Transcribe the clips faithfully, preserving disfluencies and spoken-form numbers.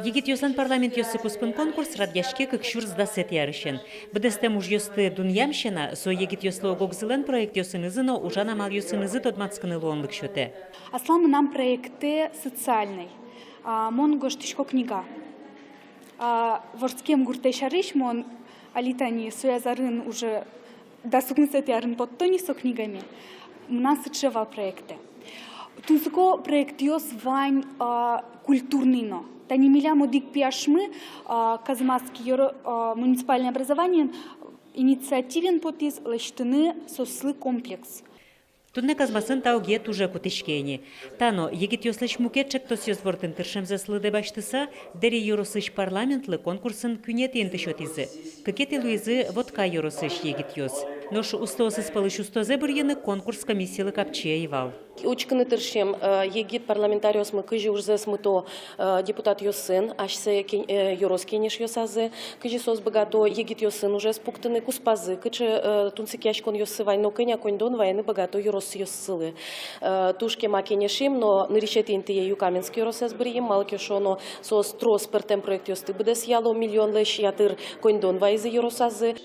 Егитъёслэн парламентъёссы куспын конкурс радъяське кык сюрс дасэтӥ арысен. Быдэстэм ужъёсты дунъям сяна, со егитъёслы ог-огзылэн проектъёсынызы но ужан амалъёсынызы тодматскыны луонлык сётэ. Аслам мынам проектэ социальной. А, мон гожтӥсько книга. А, вордскем гуртэ сярысь мон али тани сояз арын уже дас укмысэтӥ арын потто ни со книгаме. Мынам сыӵе вал проектэ. Тунсыко проектъёс вань, а, культурной но. Тани милям одӥг пияшмы, а, Казмасский ёро-, а, муниципальной образованиын инициативаен потӥз лэсьтыны соослы комплекс. Туннэ Казмасын та огез туж кутӥське ини. Та но егитъёслэсь мукет ӵектосъёс бордын тыршемзэс лыдэ басьтыса, Дэри ёросысь парламентлы конкурсын куинетӥ инты сётӥзы. Кыкетӥ луизы Вотка ёросысь егитъёс. Нош устоосыз пӧлысь устозэ бырйыны конкурс комиссилы капчи ӧй вал. Учкыны тыршим, э, егит парламентариосмы кызьы ужзэс мыто, э, депутатъёсын, асьсэ кен-, э, ёрос кенешъёсазы, кызьы соос быгато егитъёсын ужез пуктыны, куспазы кыӵе, э, тунсыкъяськонъёссы вань но кӧня коньдон вайыны быгато ёросъёссылы. Э, туж кема кенешим, но нырысетӥ интые Юкаменск ёросэз бырйим, малы ке шуоно соос трос пӧртэм проектъёсты быдэсъяло, миллионлэсь ятыр коньдон вайизы ёросазы.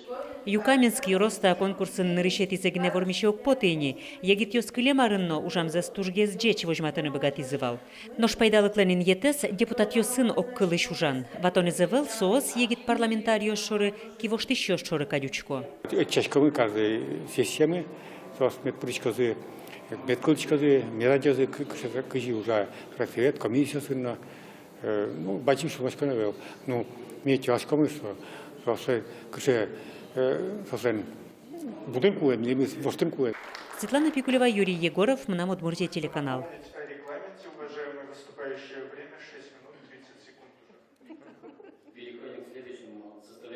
Юкаменск ёрос та конкурсын нырысетӥзэ гинэ вормисе уг поты ини. Егитъёс кылем арын но ужамзэс тужгес ӟеч возьматыны быгатӥзы вал. Нош пайдалыклэн инъетэз депутатъёсын огкылысь ужан. Ватонэз ӧвӧл, соос егит парламентариос шоры кивоштӥсьёс шоры кадь учко. Ӧтчаськомы каждый сессиямы, соос мед пыриськозы, мед кылӥськозы, мед адӟозы, кы-, кыӵе, кызьы ужа райсовет, комиссиосын но. Э, ну, бадӟым сюлмаськон ӧвӧл. Ну, ми чаласькомы, что, что соослэн кыӵе, э, соослэн будын кулэ, милемыз воштын кулэ. Светлана Пикулева, Юрий Егоров, «Мынам Удмуртие» телеканал. Переходим к следующему составляющему.